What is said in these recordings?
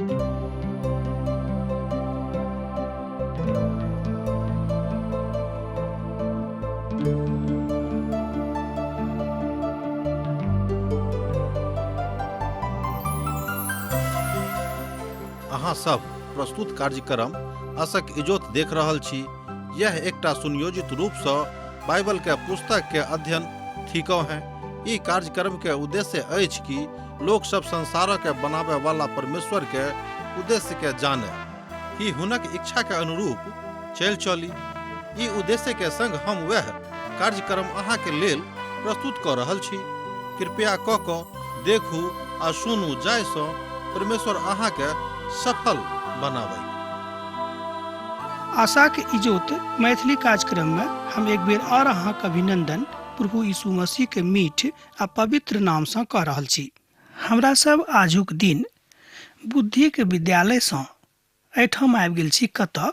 अहाँ सब प्रस्तुत कार्यक्रम असक इजोत देख रहल छी। यह एकटा सुनियोजित रूप सँ बाइबल के पुस्तक के अध्ययन थिकौ हैं। ई कार्यक्रम के उद्देश्य अछि कि लोक सब संसार के बनावे वाला परमेश्वर के उद्देश्य के जाने कि हुनक इच्छा के अनुरूप चलि चली। ई उद्देश्य के संग हम वएह कार्यक्रम अहाँ के लेल प्रस्तुत कऽ रहल छी। कृपया कऽ कऽ देखू आ सुनू जाहि सँ परमेश्वर अहाँ के सफल बनाबय। आशाक इजोत मैथिली कार्यक्रम में हम एक बेर और अहाँक अभिनंदन प्रभु यीशु मसीह के मीठ आ पवित्र नाम सँ कऽ रहल छी। हमरा सब आजुक दिन बुद्धिक विद्यालय सँ एहिठाम आबि गेल छी कतऽ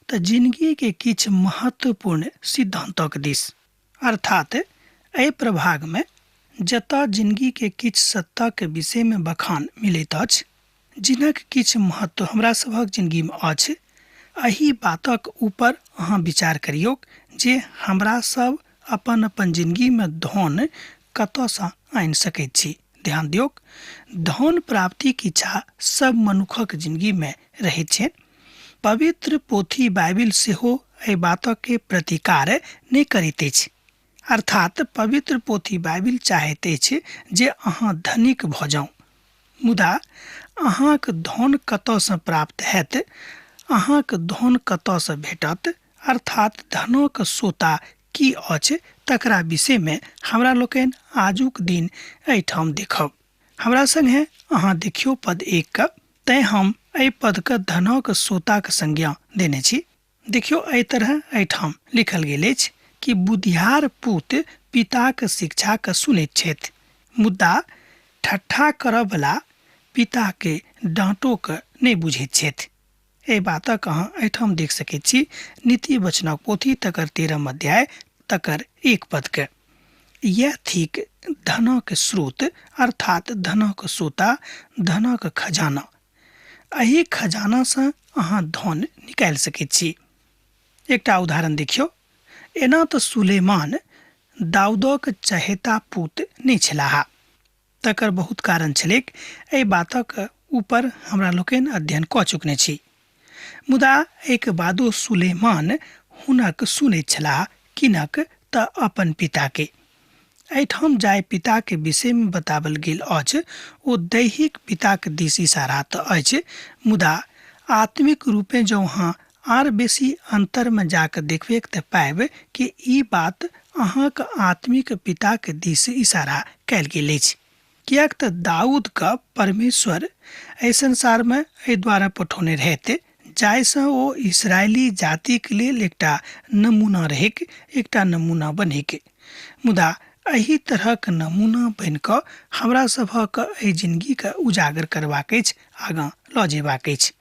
तऽ जिनगीके किछु महत्वपूर्ण सिद्धान्तक दिस। अर्थात एहि प्रभागमे जतऽ जिनगीके किछु सत्ताके विषयमे बखान मिलैत अछि, जिनक किछु महत्व हमरा सभक जिनगीमे अछि, एहि बातक ऊपर अहाँ विचार करियौक जे हमरा सब अपन अपन जिनगीमे धन कतऽसँ आनि सकैत छी। ध्यान दियौक, धन प्राप्तिक इच्छा सब मनुखक जिनगी में रहैत छनि। पवित्र पोथी बाइबिल सेहो एहि बातक के प्रतिकार नहि करैत अछि। अर्थात पवित्र पोथी बाइबिल चाहैत अछि जे अहाँ धनिक भऽ जाउ, मुदा अहाँक धन कतऽसँ प्राप्त हैत, अहाँक धन कतऽसँ भेटत, अर्थात धनक सोता की अछि तकरा विषयमे हमरा लोकनि आजुक दिन एहिठाम देखब। हमरा संगे अहाँ देखियौ पद 1 के, तैं हम एहि पदके धनक सोताक संज्ञा देने छी। देखियौ एहि तरह एहिठाम लिखल गेल अछि कि बुधियार पूत पिताक शिक्षाके सुनैत छथि, मुदा ठट्ठा करऽवला पिताके डाँटोके नहि बुझैत छथि। एहि बातक अहाँ एहिठाम देख सकैत छी नीति वचनक पोथी तकर 13 अध्याय तकर 1 पदके। यैह थिक धनक स्रोत, अर्थात धनक सोता, धनक खजाना। एहि खजानासँ अहाँ धन निकालि सकैत छी। एकटा उदाहरण देखियौ। एना तऽ सुलेमान दाऊदक चहेता पूत नहि छलाह, तकर बहुत कारण छलैक। एहि बातक ऊपर हमरा लोकनि अध्ययन कऽ चुकने छी। मुदा एहिके बादो सुलेमान हुनक सुनैत छलाह, किनक तऽ अपन पिताके। एहिठाम जाहि पिताके विषयमे बताओल गेल अछि ओ दैहिक पिताक दिस इशारा तऽ अछि, मुदा आत्मिक रूपेँ जँ अहाँ आर बेसी अन्तरमे जा कऽ देखबैक तऽ पायब कि ई बात अहाँक आत्मिक पिताक दिस इशारा कयल गेल अछि। किएक तऽ दाऊदके परमेश्वर एहि संसारमे एहि द्वारा पठौने रहथि जाहिसँ ओ इसराइली जातिक लेल एकटा नमूना रहैक, एकटा नमूना बनैक। मुदा एहि तरहक नमूना बनि कऽ हमरा सभक एहि जिनगीके उजागर करबाक अछि, आगाँ लऽ जेबाक अछि।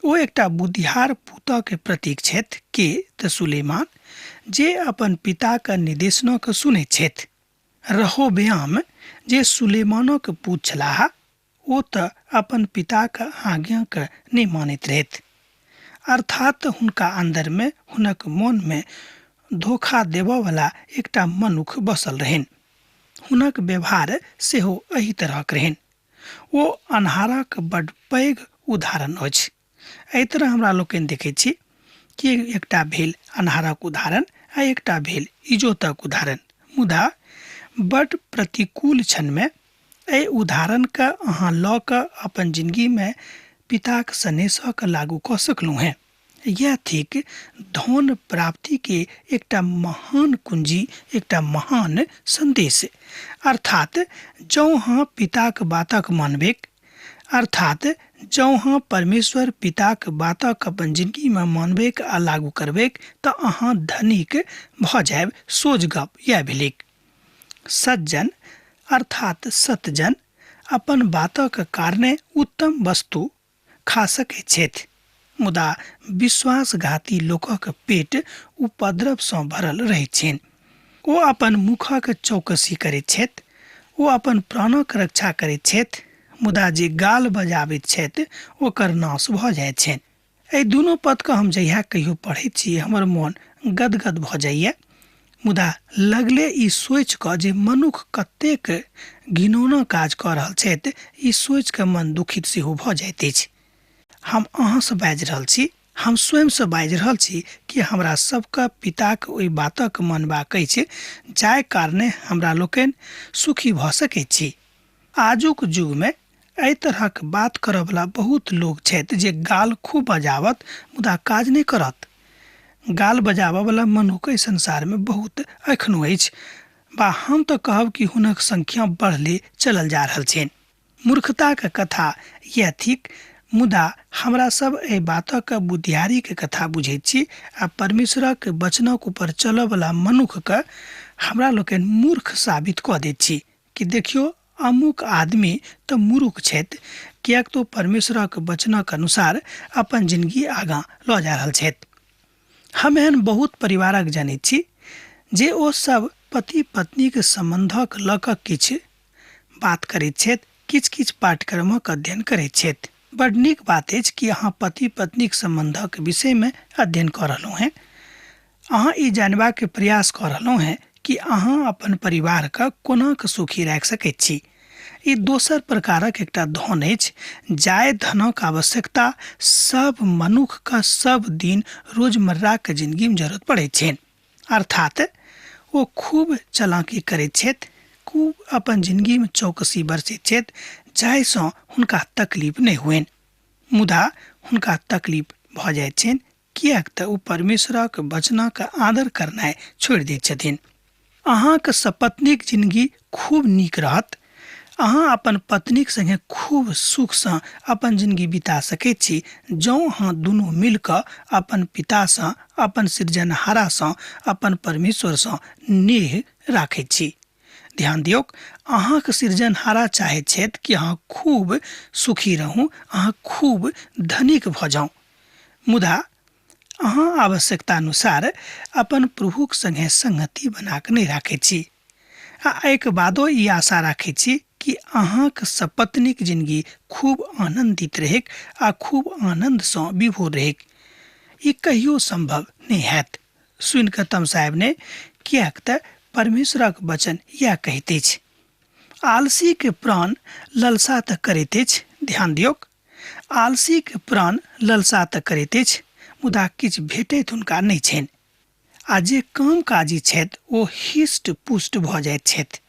ओ एकटा बुधियार पुतके प्रतीक छथि के तऽ सुलेमान, जे अपन पिताक निर्देशनके सुनैत छथि। रहोबयाम जे सुलेमानक पूत छलाह ओ तऽ अपन पिताक आज्ञाके नहि मानैत रहथि। अर्थात हुनका अन्दरमे, हुनक मोनमे धोखा देबऽवला एकटा मनुख बसल रहनि। हुनक व्यवहार सेहो एहि तरहक रहनि। ओ अन्हारक बड्ड पैघ उदाहरण अछि। एहि तरह हमरा लोकनि देखैत छी कि एकटा भेल अन्हारक उदाहरण आ एकटा भेल इजोतक उदाहरण। मुदा बड्ड प्रतिकूल क्षणमे एहि उदाहरणके अहाँ लऽ कऽ अपन जिनगीमे पिताक सनेसके लागू कऽ सकलहुँ हेँ। यैह थिक धन प्राप्तिके एकटा महान कुंजी, एकटा महान संदेश। अर्थात जँ अहाँ पिताक बातक मानबेक, अर्थात जँ अहाँ परमेश्वर पिताक बातक अपन जिनगीमे मानबेक आ लागू करबेक तऽ अहाँ धनिक भऽ जायब। सोझ गप यैह भेलैक। सज्जन अर्थात सतजन अपन बातक कारणे उत्तम वस्तु खा सकैत छथि, मुदा विश्वासघाती लोकक पेट उपद्रवसँ भरल रहैत छनि। ओ अपन मुखक चौकसी करैत छथि, ओ अपन प्राणक रक्षा करैत छथि, मुदा जे गाल बजाबैत छथि ओकर नाश भऽ जाइत छनि। एहि दुनू पदके हम जहिया कहियो पढ़ैत छी हमर मोन गदगद भऽ जाइए। मुदा लगले ई सोचि कऽ जे मनुख कतेक घिनौना काज कऽ रहल छथि, ई सोचि कऽ मन दुखित सेहो भऽ जाइत अछि। हम अहाँसँ बाजि रहल छी, हम स्वयंसँ बाजि रहल छी कि हमरा सबके पिताक ओहि बातक मानबाक अछि जाहि कारणे हमरा लोकनि सुखी भऽ सकैत छी। आजुक युगमे एहि तरहक बात करऽवला बहुत लोक छथि जे गाल खूब बजावत मुदा काज नहि करत। गाल बजाबऽवला मनुख एहि संसारमे बहुत एखनो अछि, बा हम तऽ कहब कि हुनक संख्या बढ़ले चलल जा रहल छनि। मूर्खताक कथा यैह थिक, मुदा हमरा सब एहि बातक बुधियारीके कथा बुझैत छी आ परमेश्वरक वचनक ऊपर चलऽवला मनुखके हमरा लोकनि मूर्ख साबित कऽ दैत छी कि देखियौ अमुक आदमी तऽ मूर्ख छथि, किएक तऽ ओ परमेश्वरक वचनक अनुसार अपन जिनगी आगाँ लऽ जा रहल छथि। हम एहन बहुत परिवारक जनैत छी जे ओ सब पति पत्नीक सम्बन्धक लऽ कऽ किछु बात करैत छथि, किछु किछु पाठ्यक्रमक अध्ययन करैत छथि। बड नीक बात अछि कि अहाँ पति पत्नीक सम्बन्धक विषयमे अध्ययन कऽ रहलहुँ हेँ। अहाँ ई जानबाक प्रयास कऽ रहलहुँ हेँ कि अहाँ अपन परिवारके कोना कऽ सुखी राखि सकैत छी। ई दोसर प्रकारक एकटा धन अछि जाहि धनक आवश्यकता सब मनुखके सब दिन रोजमर्राके जिनगीमे जरूरत पड़ैत छनि। अर्थात ओ खूब चलाकी करैत छथि, खूब अपन जिनगीमे चौकसी बरसैत छथि जाहिसँ हुनका तकलीफ नहि होइन। मुदा हुनका तकलीफ भऽ जाइत छनि किएक तऽ ओ परमेश्वरक वचनक आदर करनाइ छोड़ि दैत छथिन। अहाँक सपत्नीक जिनगी खूब नीक रहत। अहाँ अपन पत्नीक संगे खूब सुखसँ अपन जिनगी बिता सकैत छी जँ अहाँ दुनू मिल कऽ अपन पितासँ, अपन सृजनहारासँ, अपन परमेश्वरसँ नेह राखैत छी। ध्यान दियौक, अहाँक सृजनहारा चाहैत छथि कि अहाँ खूब सुखी रहू, अहाँ खूब धनिक भऽ जाउ, मुदा अहाँ आवश्यकतानुसार अपन प्रभुक संगे संगति बना कऽ नहि राखैत छी आ एहिके बादो ई आशा राखैत छी कि अहाँक सपत्नीक जिनगी खूब आनन्दित रहैक आ खूब आनन्दसँ विभोर रहैक। ई कहियो सम्भव नहि हैत। सुनि कऽ तमसायब नहि, किएक तऽ परमेश्वरक वचन इएह कहैत अछि। आलसीके प्राण ललसा तऽ करैत अछि। ध्यान दियौक, आलसीके प्राण ललसा तऽ करैत अछि, मुदा किछु भेटैत हुनका नहि छनि आ जे काम काजी छथि ओ हिष्ट पुष्ट भऽ जाइत छथि।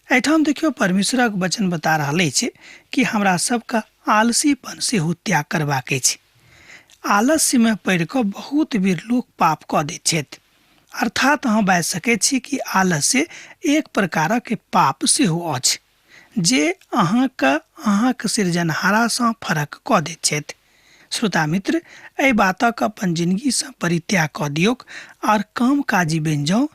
एहिठाम देखियौ परमेश्वरक वचन बता रहल अछि कि हमरा सबके आलसीपन सेहो त्याग करबाक अछि। आलस्यमे पड़ि कऽ बहुत बेर लोक पाप कऽ दैत छथि। अर्थात अहाँ बाजि सकैत छी कि आलस्य एक प्रकारक पाप सेहो अछि जे अहाँके अहाँक सृजनहारासँ फरक कऽ दैत छथि। श्रोता मित्र, एहि बातक अपन जिनगीसँ परित्याग कऽ दियौक आर काम काजी बनि जाउ,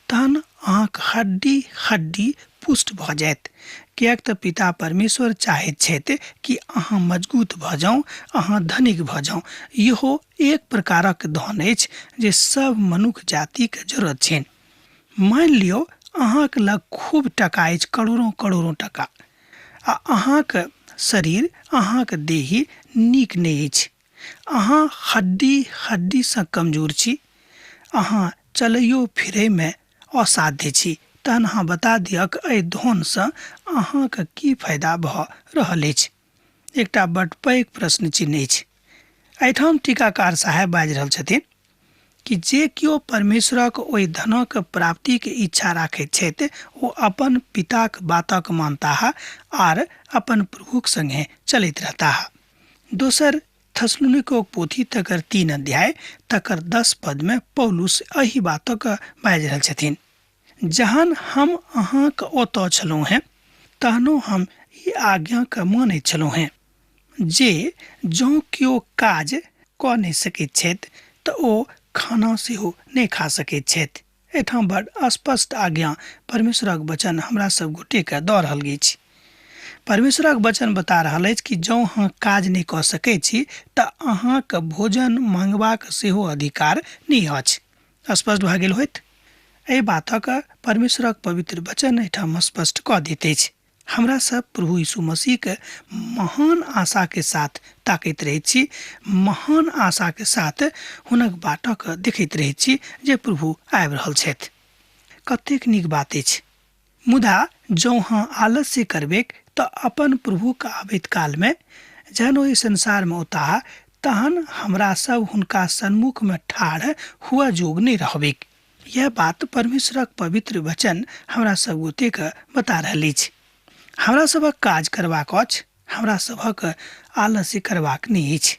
तहन अहाँक हड्डी हड्डी पुष्ट भऽ जायत। किएक तऽ पिता परमेश्वर चाहैत छथि कि अहाँ मजगूत भऽ जाउ, अहाँ धनिक भऽ जाउ। इहो एक प्रकारक धन अछि जे सब मनुख जातिके जरूरत छनि। मानि लियौ अहाँके लग खूब टका अछि, करोड़ों करोड़ों टका, आ अहाँके शरीर, अहाँके देही नीक नहि अछि, अहाँ हड्डी हड्डीसँ कमजोर छी, अहाँ चलैयो फिरैमे असाध्य छी, तहन अहाँ बता दिअ एहि धनसँ अहाँके की फायदा भऽ रहल अछि। एकटा बड पैघ प्रश्न चिन्ह अछि। एहिठाम टीकाकार साहेब बाजि रहल छथिन कि जे केओ परमेश्वरक ओहि धनक प्राप्तिके इच्छा राखैत छथि ओ अपन पिताक बातक मानताह आर अपन प्रभुक संगे चलैत रहताह। दोसर थेसलोनिकोक पोथी तकर 3 अध्याय तकर 10 पदमे पौलुस एहि बातक बाजि रहल छथिन, जहन हम अहाँक ओतऽ छलहुँ हेँ तहनो हम ई आज्ञाके मानैत छलहुँ हेँ जे जँ केओ काज कऽ नहि सकैत छथि तऽ ओ खाना सेहो नहि खा सकैत छथि। एहिठाम बड स्पष्ट आज्ञा परमेश्वरक वचन हमरा सब गोटेके दऽ रहल अछि। परमेश्वरक वचन बता रहल अछि कि जँ अहाँ काज नहि कऽ सकैत छी तऽ अहाँके भोजन मांगबाक सेहो अधिकार नहि अछि। स्पष्ट भऽ गेल होयत। एहि बातक परमेश्वरक पवित्र वचन एहिठाम स्पष्ट कऽ दैत अछि। हमरा सब प्रभु यीशु मसीह के महान आशा के साथ ताकैत रहैत छी, महान आशा के साथ हुनक बाटक देखैत रहैत छी जे प्रभु आबि रहल छथि। कतेक नीक बात अछि। मुदा जँ अहाँ आलस्य करबेक तऽ अपन प्रभुके आबैत कालमे जहन ओहि संसारमे औताह तहन हमरा सब हुनका सन्मुखमे ठाढ़ हुआ जोग नहि रहबेक। यह बात परमेश्वरक पवित्र वचन हमरा सब गोटेके बता रहल अछि। हमरा सभक काज करबाक अछि, हमरा सभक आलस्य करबाक नहि अछि।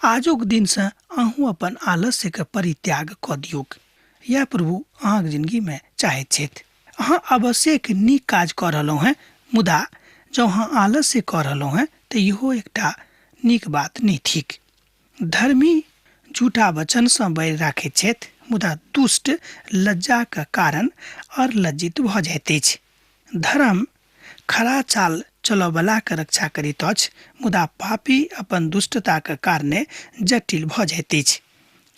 आजुक दिनसँ अहूँ अपन आलस्यके परित्याग कऽ दियौक। यह प्रभु अहाँके जिंदगीमे चाहैत छथि। अहाँ अवश्यक नीक काज कऽ रहलहुँ हेँ, मुदा जँ अहाँ आलस्य कऽ रहलहुँ हेँ तऽ इहो एकटा नीक बात नहि थिक। धर्मी झूठा वचनसँ बैर राखैत छथि, मुदा दुष्ट लज्जाक कारण आओर लज्जित भऽ जाइत अछि। धर्म खरा चाल चलऽवलाके रक्षा करैत अछि, मुदा पापी अपन दुष्टताक कारणे जटिल भऽ जाइत अछि।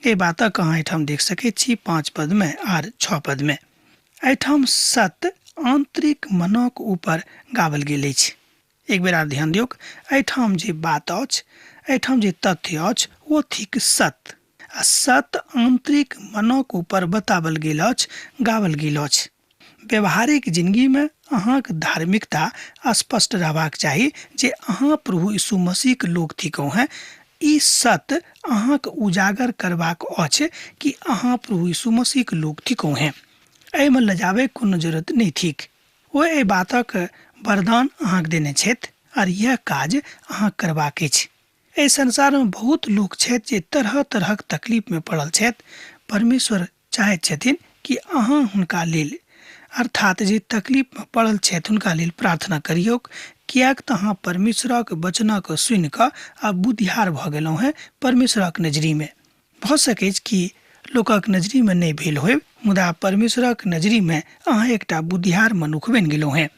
एहि बातक अहाँ एहिठाम देख सकैत छी 5 पदमे आर 6 पदमे। एहिठाम सत आंतरिक मनक ऊपर गावल गेल अछि। एक बेर आर ध्यान दियौक, एहिठाम जे बात अछि, एहिठाम जे तथ्य अछि ओ थिक सत, आ सत आंतरिक मनक ऊपर बतावल गेल अछि, गावल गेल अछि। व्यवहारिक जिंदगीमे अहाँक धार्मिकता स्पष्ट रहबाक चाही जे अहाँ प्रभु यीशु मसीहके लोक थिकहुँ हेँ। ई सत अहाँक उजागर करबाक अछि कि अहाँ प्रभु यीशु मसीहके लोक थिकहुँ हेँ। एहिमे लजाबैके कोनो जरूरत नहि थिक। ओ एहि बातक वरदान अहाँके देने छथि आर यह काज अहाँ करबाक अछि। एहि संसारमे बहुत लोक छथि जे तरह तरहक तकलीफमे पड़ल छथि। परमेश्वर चाहैत छथिन कि अहाँ हुनका लेल, अर्थात जे तकलीफमे पड़ल छथि हुनका लेल प्रार्थना करियौक, किएक तऽ अहाँ परमेश्वरक वचनक सुनि कऽ आ बुधियार भऽ गेलहुँ हेँ परमेश्वरक नजरीमे। भऽ सकैछ कि लोकक नजरीमे नहि भेल होय, मुदा परमेश्वरक नजरीमे अहाँ एकटा बुधियार मनुख बनि गेलहुँ हेँ।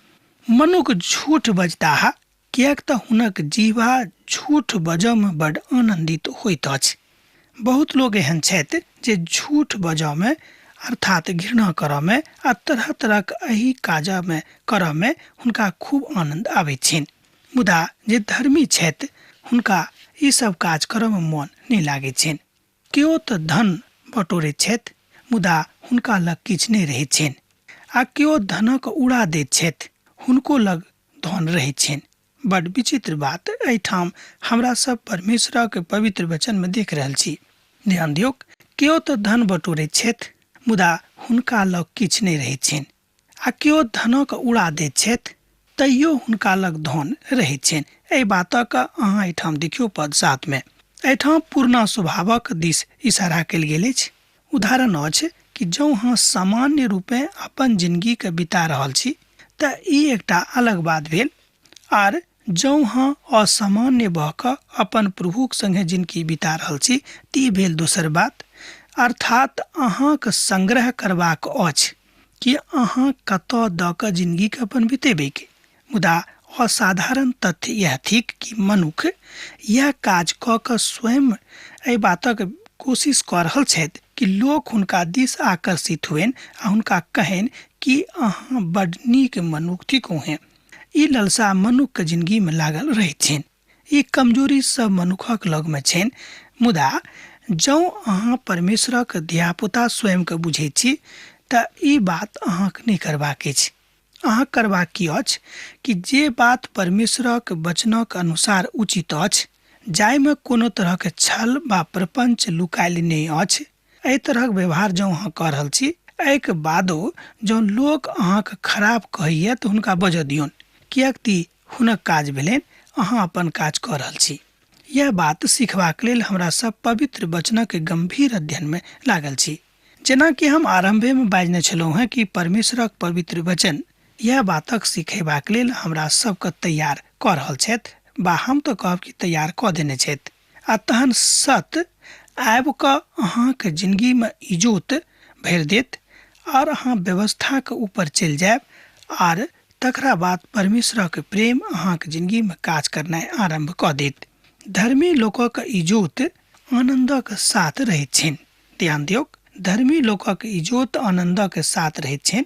मनुख झूठ बजताह किएक तऽ हुनक जीवा झूठ बजऽमे बड आनन्दित होइत अछि। बहुत लोक एहन छथि जे झूठ बजऽमे, अर्थात घृणा करऽमे आ तरह तरहक एहि काजमे करऽमे हुनका खूब आनन्द आबैत छनि। मुदा जे धर्मी छथि हुनका ई सब काज करऽमे मन नहि लागैत छनि। केओ तऽ धन बटोरैत छथि, मुदा हुनका लग किछु नहि रहैत छनि, आ केओ धनक उड़ा दैत छथि, हुनको लग धन रहैत छनि। बड विचित्र बात एहिठाम हमरा सब परमेश्वरक पवित्र वचनमे देख रहल छी। ध्यान दियौक, केओ तऽ धन बटोरैत छथि, मुदा हुनका लग किछु नहि रहैत छनि, आ केओ धनक उड़ा दैत छथि, तैयो हुनका लग धन रहैत छनि। एहि बातक अहाँ एहिठाम देखियौ पद 7 मे। एहिठाम पुरना स्वभावक दिस इशारा कयल गेल अछि। उदाहरण अछि कि जँ अहाँ सामान्य रूपे अपन जिंदगीके बिता रहल छी तऽ ई एकटा अलग बात भेल, आर जँ अहाँ असामान्य भऽ कऽ अपन प्रभुक संगे जिंदगी बिता रहल छी तऽ ई भेल दोसर बात। अर्थात अहाँक संग्रह करबाक अछि कि अहाँ कतऽ दऽ कऽ जिंदगीके अपन बितेबैक। मुदा असाधारण तथ्य यह थिक कि मनुख यह काज कऽ कऽ स्वयं एहि बातक कोशिश कऽ रहल छथि कि लोक हुनका दिस आकर्षित होइन आ हुनका कहनि कि अहाँ बड नीक मनुख थिकहुँ हेँ। ई ललसा मनुखके जिंदगीमे लागल रहैत छनि। ई कमजोरी सब मनुखक लगमे छनि। मुदा जँ अहाँ परमेश्वरक धियापुता स्वयंके बुझैत छी तऽ ई बात अहाँके नहि करबाक अछि। अहाँ करबाक की अछि कि जे बात परमेश्वरक वचनक अनुसार उचित अछि, जाहिमे कोनो तरहक छल वा प्रपंच लुकायल नहि अछि, एहि तरहक व्यवहार जँ अहाँ कऽ रहल छी, एहिके बादो जँ लोक अहाँके खराब कहैया तऽ हुनका बजऽ दियौन, किएक कि हुनक काज भेलनि, अहाँ अपन काज कऽ रहल छी। यह बात सीखबाक लेल हमरा सब पवित्र वचनक गंभीर अध्ययनमे लागल छी। जेनाकि हम आरम्भेमे बाजने छलहुँ हेँ कि परमेश्वरक पवित्र वचन यह बातक सिखेबाक लेल हमरा सबके तैयार कऽ रहल छथि, बा हम तऽ कहब कि तैयार कऽ देने छथि। आ तहन सत आबि कऽ अहाँके जिंदगीमे इजोत भरि देत और अहाँ व्यवस्थाके ऊपर चलि जायब, आर तकरा बाद परमेश्वरक प्रेम अहाँके जिंदगीमे काज करनाइ आरम्भ कऽ देत। धर्मी लोकक इजोत आनन्दक साथ रहैत छनि। ध्यान दियौक, धर्मी लोकक इजोत आनन्दक साथ रहैत छनि,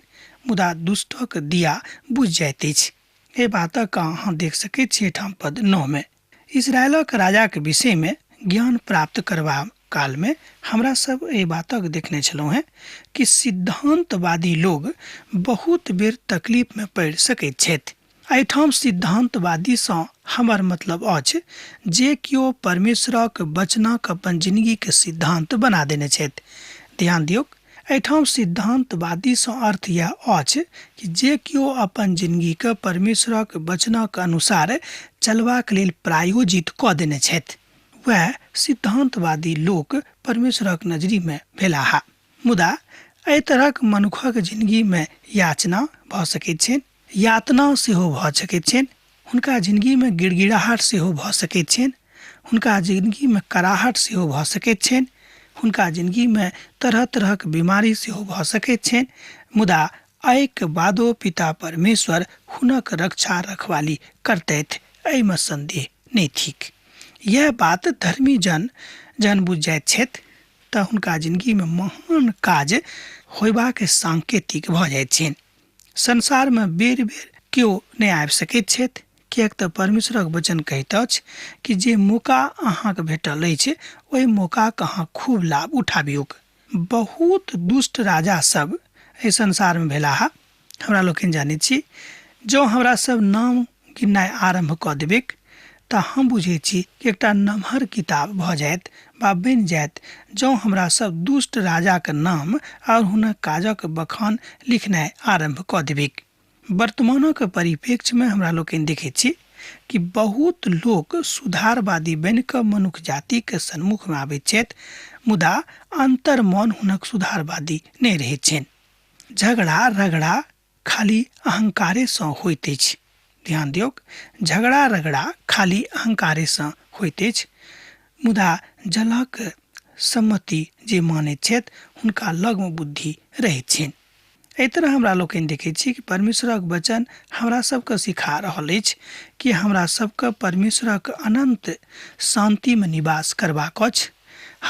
मुदा दुष्टक दिया बुझि जाइत अछि। एहि बातक अहाँ देख सकैत छी एहिठाम पद 9 में। इसराइलक राजाक विषय में ज्ञान प्राप्त करबा काल में हमरा सब एहि बातक देखने छलहुँ हेँ कि सिद्धांतवादी लोग बहुत बेर तकलीफ में पड़ि सकैत छथि। एहिठाम सिद्धांतवादीसँ हमर मतलब अछि जे केओ परमेश्वरक वचनक अपन जिंदगीके सिद्धांत बना देने छथि। ध्यान दियौक, एहिठाम सिद्धांतवादीसँ अर्थ यह अछि कि जे केओ अपन जिंदगीके परमेश्वरक वचनक अनुसार चलबाक लेल प्रायोजित कऽ देने छथि, वएह सिद्धांतवादी लोक परमेश्वरक नजरीमे भेलाह। मुदा एहि तरहक मनुखक जिंदगीमे याचना भऽ सकैत छनि, यातना सेहो भऽ सकैत छनि, हुनका जिंदगीमे गिड़गिड़ाहट सेहो भऽ सकैत छनि, हुनका जिंदगीमे कराहट सेहो भऽ सकैत छनि, हुनका जिंदगीमे तरह तरहक बीमारी सेहो भऽ सकैत छनि। मुदा एहिके बादो पिता परमेश्वर हुनक रक्षा रखवाली करतथि, एहिमे संदेह नहि थिक। यह बात धर्मी जन जहन बुझि जाइत छथि तऽ हुनका जिंदगीमे महान काज होयबाक सांकेतिक भऽ जाइत छनि। संसारमे बेर बेर केओ नहि आबि सकैत छथि, किएक तऽ परमेश्वरक वचन कहैत अछि कि जे मौका अहाँके भेटल अछि ओहि मौकाके अहाँ खूब लाभ उठाबियौक। बहुत दुष्ट राजा सब एहि संसारमे भेलाह, हमरा लोकनि जानैत छी। जँ हमरा सब नाम गिननाइ आरम्भ कऽ देबैक तऽ हम बुझै छी कि एकटा नमहर किताब भऽ जायत वा बनि जायत जँ हमरा सब दुष्ट राजाक नाम आओर हुनक काजक बखान लिखनाइ आरम्भ कऽ देबैक। वर्तमानक परिप्रेक्ष्यमे हमरा लोकनि देखैत छी कि बहुत लोक सुधारवादी बनि कऽ मनुख जातिके सन्मुखमे आबैत छथि, मुदा अंतर्मन हुनक सुधारवादी नहि रहैत छनि। झगड़ा रगड़ा खाली अहंकारेसँ होइत अछि। ध्यान दियौक, झगड़ा रगड़ा खाली अहंकारेसँ होइत अछि, मुदा जलक सम्मति जे मानैत छथि हुनका लगमे बुद्धि रहैत छनि। एहि तरह हमरा लोकनि देखैत छी कि परमेश्वरक वचन हमरा सबके सिखा रहल अछि कि हमरा सबके परमेश्वरक अनंत शांतिमे निवास करबाक अछि,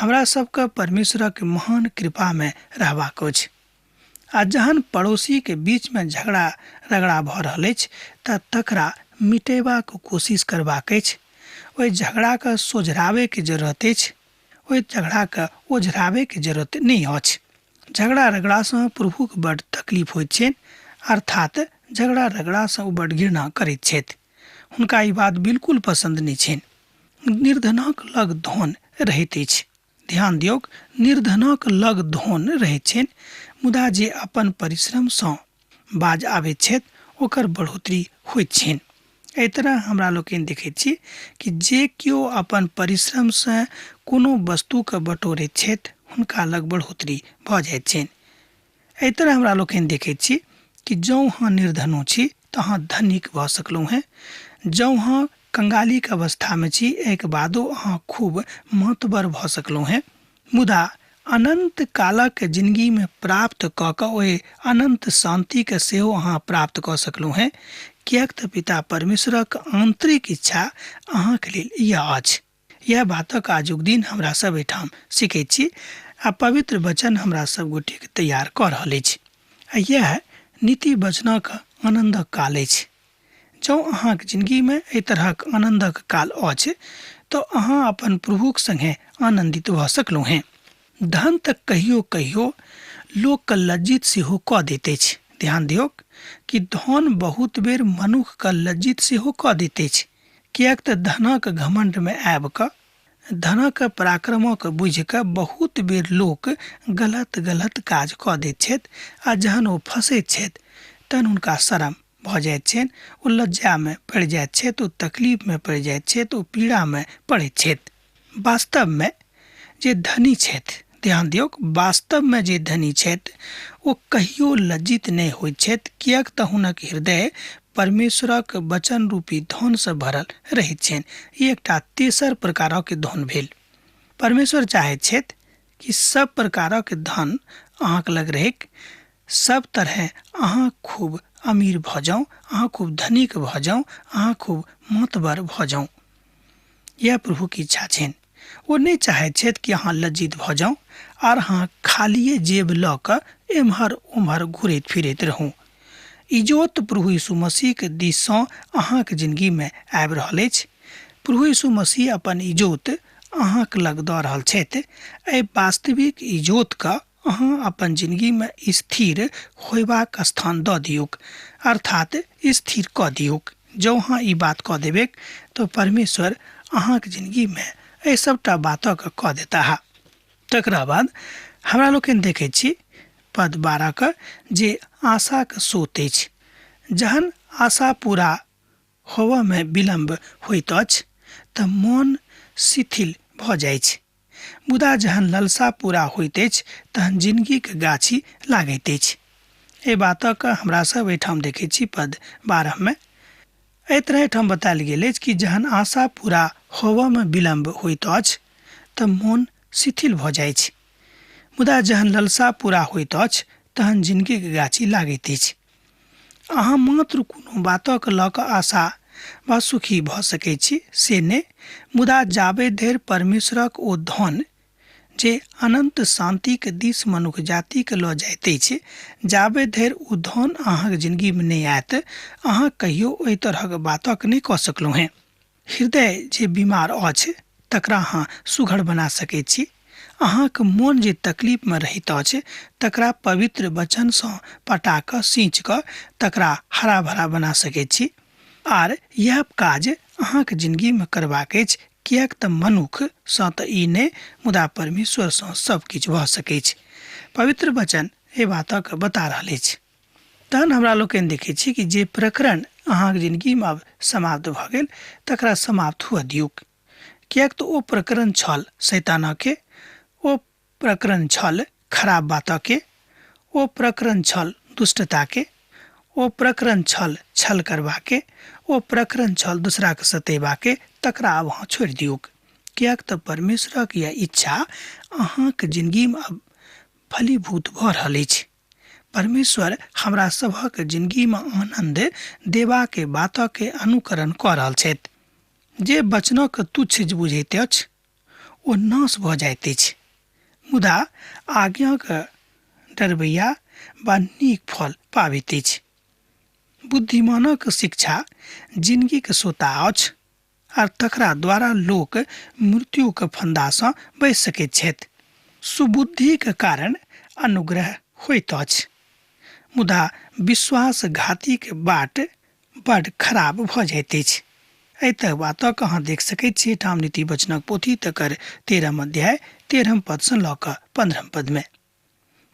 हमरा सबके परमेश्वरक महान कृपामे रहबाक अछि। आ जहन पड़ोसीके बीचमे झगड़ा रगड़ा भऽ रहल अछि तऽ तकरा मिटेबाक कोशिश करबाक अछि, ओहि झगड़ाके सोझराबैके जरूरत अछि, ओहि झगड़ाके ओझराबैके जरूरत नहि अछि। झगड़ा रगड़ासँ प्रभुके बड्ड तकलीफ होइत छनि, अर्थात झगड़ा रगड़ासँ ओ बड्ड घृणा करैत छथि, हुनका ई बात बिल्कुल पसन्द नहि छनि। निर्धनक लग धन रहैत अछि। ध्यान दियौक, निर्धनक लग धन रहैत छनि, मुदा जे अपन परिश्रमसँ बाज आबैत छथि ओकर बढ़ोतरी होइत छनि। एहि तरह हमरा लोकनि देखैत छी कि जे केओ अपन परिश्रमसँ कोनो वस्तुके बटोरैत छथि हुनका लग बढ़ोतरी भऽ जाइत छनि। एहि तरह हमरा लोकनि देखैत छी कि जँ अहाँ निर्धनो छी तऽ अहाँ धनिक भऽ सकलहुँ हेँ, जँ अहाँ कंगालीके अवस्थामे छी एहिके बादो अहाँ खूब महतबर भऽ सकलहुँ हेँ, मुदा अनंत कालक जिंदगीमे प्राप्त कऽ कऽ ओहि अनंत शांतिके सेहो अहाँ प्राप्त कऽ सकलहुँ हेँ, किएक तऽ पिता परमेश्वरक आंतरिक इच्छा अहाँके लेल यह अछि। यह बातक आजुक दिन हमरा सब एहिठाम सीखैत छी आ पवित्र वचन हमरा सब गोटेके तैयार कऽ रहल अछि। आ यह नीति वचनक आनन्दक काल अछि। जँ अहाँके जिंदगीमे एहि तरहक आनन्दक काल अछि तऽ अहाँ अपन प्रभुक संगे आनन्दित भऽ सकलहुँ हेँ। धन तऽ कहियो कहियो लोकके लज्जित सेहो कऽ दैत अछि। ध्यान दियौक कि धन बहुत बेर मनुखके लज्जित सेहो कऽ दैत अछि, किएक तऽ धनक घमंडमे आबि कऽ धनक पराक्रमक बुझि कऽ बहुत बेर लोक गलत गलत काज कऽ दैत छथि आ जहन ओ फँसैत छथि तहन हुनका शरम भऽ जाइत छनि, ओ लज्जामे पड़ि जाइत छथि, ओ तकलीफमे पड़ि जाइत छथि, ओ पीड़ामे पड़ैत छथि। वास्तवमे जे धनी छथि, ध्यान दियौक, वास्तवमे जे धनी छथि ओ कहियो लज्जित नहि होइत छथि, किएक तऽ हुनक हृदय परमेश्वरक वचन रूपी धनसँ भरल रहैत छनि। ई एकटा तेसर प्रकारक धन भेल। परमेश्वर चाहैत छथि कि सब प्रकारक धन अहाँके लग रहैक, सब तरहे अहाँ खूब अमीर भऽ जाउ, अहाँ खूब धनिक भऽ जाउ, अहाँ खूब मातबर भऽ जाउ। यह प्रभुके इच्छा छनि। ओ नहि चाहैत छथि कि अहाँ लज्जित भऽ जाउ आर अहाँ खालिए जेब लऽ कऽ एम्हर ओम्हर घुरैत फिरैत रहू। इजोत प्रभु यीशु मसीहके दिससँ अहाँके जिन्दगीमे आबि रहल अछि। प्रभु यीशु मसीह अपन इजोत अहाँके लग दऽ रहल छथि। एहि वास्तविक इजोतके अहाँ अपन जिन्दगीमे स्थिर होयबाक स्थान दऽ दियौक, अर्थात स्थिर कऽ दियौक। जँ अहाँ ई बात कऽ देबैक तऽ परमेश्वर अहाँके जिन्दगीमे एहि सभटा बातके कऽ देताह। तकरा बाद हमरा लोकनि देखै छी पद 12 के जे आशाके स्रोत अछि। जहन आशा पूरा होबऽमे विलम्ब होइत अछि तऽ मोन शिथिल भऽ जाइत छै, मुदा जहन ललसा पूरा होइत अछि तहन जिनगीके गाछी लागैत अछि। एहि बातक हमरा सब एहिठाम देखै छी पद 12 मे। एहि तरह एहिठाम बतायल गेल अछि कि जहन आशा पूरा होबऽमे विलम्ब होइत अछि तऽ मोन शिथिल भऽ जाइत छै, मुदा जहन ललसा पूरा होइत अछि तहन जिनगीके गाछी लागैत अछि। अहाँ मात्र कोनो बातक लऽ कऽ आशा वा सुखी भऽ सकै छी से नहि, मुदा जाबे धरि परमेश्वरक ओ धन जे अनन्त शान्तिके दिस मनुख जातिके लऽ जाइत अछि, जाबे धरि ओ धन अहाँके जिनगीमे नहि आयत, अहाँ कहियो ओहि तरहक बातक नहि कऽ सकलहुँ हेँ। हृदय जे बीमार अछि तकरा अहाँ सुघड़ बना सकै छी। अहाँके मोन जे तकलीफमे रहैत अछि तकरा पवित्र वचनसँ पटा कऽ सींच कऽ तकरा हरा भरा बना सकै छी। आर यह काज अहाँके जिनगीमे करबाक अछि, किएक तऽ मनुखसँ तऽ ई नहि, मुदा परमेश्वरसँ सब किछु भऽ सकैछ। पवित्र वचन एहि बातक बता रहल अछि। तहन हमरा लोकनि देखै छी कि जे प्रकरण अहाँके जिनगीमे आब समाप्त भऽ गेल तकरा समाप्त हुअ दियौक, किएक तऽ ओ प्रकरण छल शैतानके, ओ प्रकरण छल खराब बातके, ओ प्रकरण छल दुष्टताके, ओ प्रकरण छल छल करबाके, ओ प्रकरण छल दूसराके सतेबाके। तकरा आब अहाँ छोड़ि दियौक, किएक तऽ परमेश्वरक यह इच्छा अहाँके जिनगीमे आब फलीभूत भऽ रहल अछि। परमेश्वर हमरा सभक जिनगीमे आनन्द देबाके बातके अनुकरण कऽ रहल छथि। जे वचनक तुच्छ बुझैत अछि ओ नाश भऽ जाइत अछि, मुदा आज्ञाक डरबैया वा नीक फल पाबैत अछि। बुद्धिमानक शिक्षा जिनगीके सोता अछि आर तकरा द्वारा लोक मृत्युके फंदासँ बचि सकैत छथि। सुबुद्धिके कारण अनुग्रह होइत अछि, मुदा विश्वासघातीके बाट बड खराब भऽ जाइत अछि। एहि तरह बातक अहाँ देख सकैत छी एहिठाम नीति वचनक पोथी तकर 13 अध्याय 13 पदसँ लऽ कऽ 15 पदमे।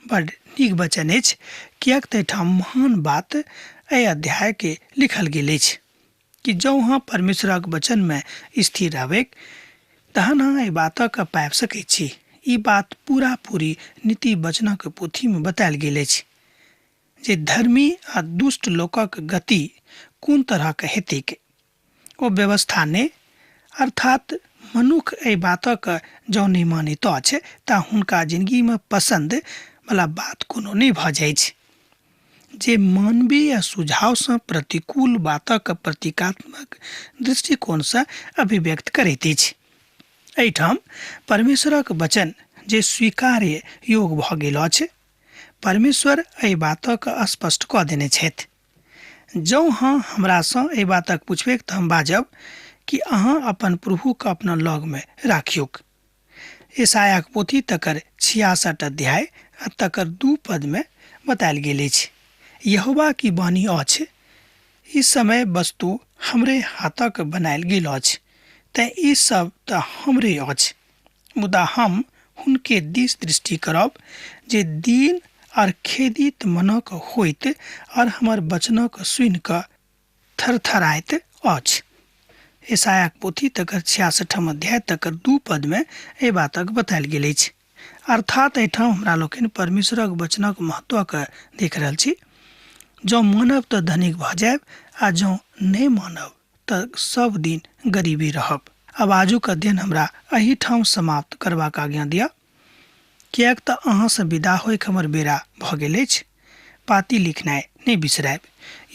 बड नीक वचन अछि, किएक तऽ एहिठाम महान बात एहि अध्यायके लिखल गेल अछि कि जँ अहाँ परमेश्वरक वचनमे स्थिर रहबैक तहन अहाँ एहि बातक पाबि सकैत छी। ई बात पूरा पूरी नीति वचनक पोथीमे बतायल गेल अछि जे धर्मी आ दुष्ट लोकक गति कोन तरहक हेतैक। ओ व्यवस्था नहि, अर्थात मनुख एहि बातक जँ नहि मानैत अछि तऽ हुनका जिनगीमे पसन्द वाला बात कोनो नहि भऽ जाइ छै। जे मानवीय सुझावसँ प्रतिकूल बातक प्रतीकात्मक दृष्टिकोणसँ अभिव्यक्त करैत अछि। एहिठाम परमेश्वरक वचन जे स्वीकार्य योग भऽ गेल अछि, परमेश्वर एहि बातक स्पष्ट कऽ देने छथि। जँ अहाँ हमरासँ एहि बातक पुछबैक तऽ हम बाजब कि अहाँ अपन प्रभुके अपना लगमे राखियौक। यशायाक पोथी तकर 66 अध्याय आ तकर 2 पदमे बतायल गेल अछि, यहोवा की वाणी अछि, ई समय वस्तु हमरे हाथक बनायल गेल अछि, तेँ ई सब तऽ हमरे अछि, मुदा हम हुनके दिस दृष्टि करब जे दीन आर खेदित मनक होइत और हमर वचनक सुनि कऽ थरथराइत अछि। यशायाक पोथी तकर 66 अध्याय तकर 2 पदमे एहि बातक बतायल गेल अछि। अर्थात एहिठाम हमरा लोकनि परमेश्वरक वचनक महत्वके देख रहल छी। जँ मानब तऽ धनिक भऽ जायब आ जँ नहि मानब तऽ सब दिन गरीबी रहब। आब आजुक अध्ययन हमरा एहिठाम समाप्त करबाक आज्ञा दिअ, किएक तऽ अहाँसँ विदा होइके हमर बेरा भऽ गेल अछि। पाती लिखनाइ नहि बिसरायब।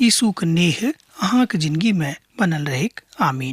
यीशुक नेह अहाँके जिनगीमे बनल रहैक। आमीन।